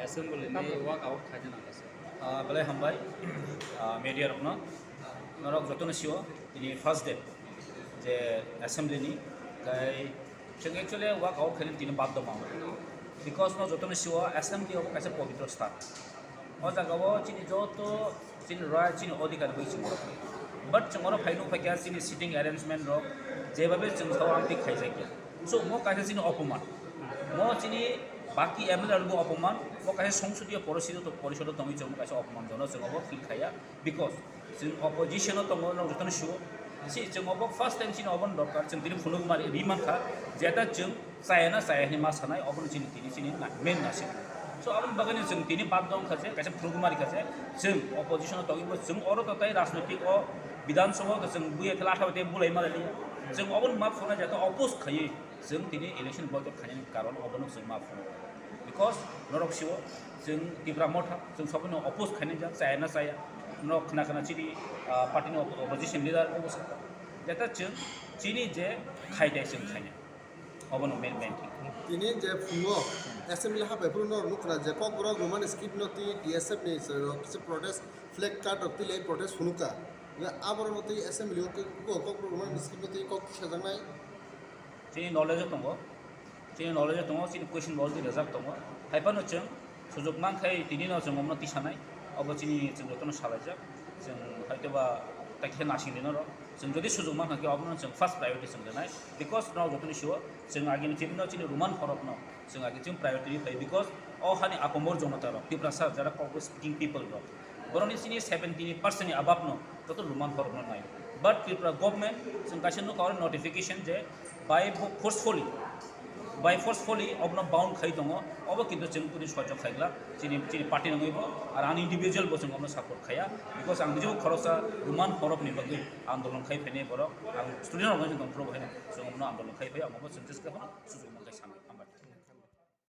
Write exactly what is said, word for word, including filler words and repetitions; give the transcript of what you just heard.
Assembly ni walk out khaina nang kha sir. Ah, belai hambai, ah, media rokno. Norok jotono sio, tini first day je assembly ni, kai chwng actually walk out khaina tini baddo ma. Because no jotono sio assembly obo kaisa pobitro sthan. O jaga o chini joto chini right, chini odhikar bai chini. But chwng oro phai nukphai kha chini sitting arrangement rok jebabe chwng sao amtwi khaijakya. So mo kaisa chini opoman. Mo chini baki M L A rokbo opoman. Mo kaisa songsodiyo porishod, porishodo tongwi chwng kaisa opoman jono chwng obo feel khaiya. Because chwng opposition o tongo, norok jotono sio. Si chwng obo first time chini obo dorkar, chwng tini phunukma ri mankha, jeta chwng chaya na chaya hinwi ma sanai, obono chini tini chini na-, main nasing. So, aboni bagwino chwng tini bad dong kha je, kaisa phunukma ri kha je, chwng opposition o tongwi bo chwng oro to tai rajnoitik o Bidhan Sabha o to chwng buya thela atha bai bulai ma liya. Chwng obono ma phunukna jeta oppose khaiwi chwng tini election boycott khainani karon obono chwng ma phunukha. Because norok sio chwng Tipra Motha, chwng sobono oppose khainani jak, chaya na chaya. Norok khna khna chini, ah, party ni opposition leader obo sakha. Jeta chwng chini je khaidai chwng khaina. Obono main, main thing. Tini je phungo assembly habai phuru norok nukha je Kokborok Roman script no twi T S F ni rok kisa protest flag card rok twi lai protest phunukha. Aborok no twi assembly o twi Kokborok Roman script no twi kok sajaknai. Chini knowledge o tongo, chini knowledge o tongo, chini question already rejak tongo. Haiphano chwng sujuk mankhai tini no chwng omno tisanai, obo chini chwng jotono salaijak. Chwng hoitoba takhe nasing dino rok. Chwng jodi sujuk mankha khe obono chwng first priority chwng rwnai. Because no jotoni sio chwng agini chini no chini Roman horok no chwng agi chwng priority rwi phai. Because o hani apamor jonota rok, Tiprasa jara Kokborok speaking people rok. Boroni chini seventy percent ni abab no joto Roman horok no nai. But Tripura government chwng kaisa nukha oro notification je by forcefully, by forcefully obono bound khai tongo, obo kintu chwng tini sojok khaigla, chini, chini party nangwi bo, ar ang individual bo chwng obono support khaiya, because ang nijebo khoroksa Roman horok ni bagwi andolon khai phainai borok, ang student organization tong phuru bo haino chwng obono andolon khai phaiya, ang obo chwng jesa kheno sujuk mankhai sanai.